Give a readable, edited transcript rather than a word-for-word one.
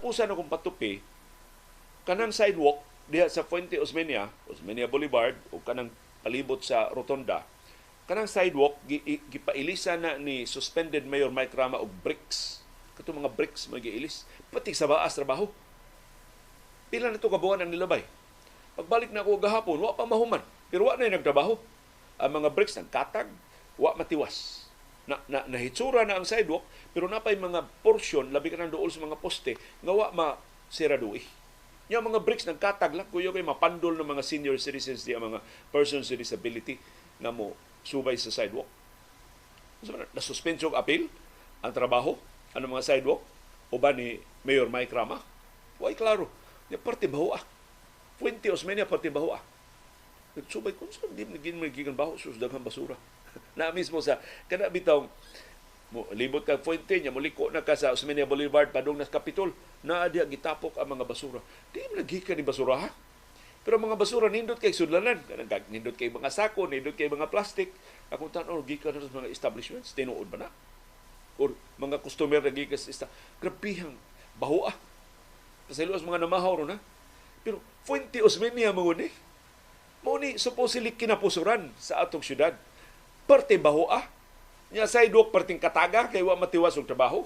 Ginapusan akong patupi kanang sidewalk diha sa Fuente Osmeña, Osmeña Boulevard o kanang palibot sa rotonda. Kanang sidewalk gipailisan na ni suspended Mayor Mike Rama og bricks. Katong mga bricks magiilis. Pati sa baas trabaho. Pila na to kabuan ang nilabay. Pagbalik na ako gahapon, wa pa mahuman. Pero wa na nagtrabaho. Ang mga bricks nagkatag, wa matiwas. Na nahitsura na ang sidewalk, pero napay mga portion, labi ka nang duol sa mga poste, nga wa ma siradui. Yung mga bricks nagkatag lang, kuyo kay mapandol ng mga senior citizens di ang mga persons with disability nga mo subay sa sidewalk. So, na-suspend appeal ang trabaho ano mga sidewalk o ba ni Mayor Mike Rama? Way klaro. Nya parte baho ah. Fuente Osmeña parte baho ah. Nagsubay kung saan di naging magigan baho sus daghang basura. Na mismo sa kana bitaw mo libot ka Fuente nya muliko na ka sa Osmeña Boulevard padung na sa Capitol, naa diha gitapok ang mga basura. Di man naghikan ni basura ha. Pero mga basura nindot kay sudlanan, kanang nindot kay mga sako, nindot kay mga plastic. Akong tan-aw gikan na sa mga establishments, tinuod ba na? Or mga customer na gikan sa grabihang baho ah. Pasaylo sa mga namahaw ron ha. Pero Fuente Osmeña mo ni. Mao ni supposedly kinapusuran sa atong syudad. Parte baho ah. Nya sidewalk perting kataga kay wa matiwas og trabaho.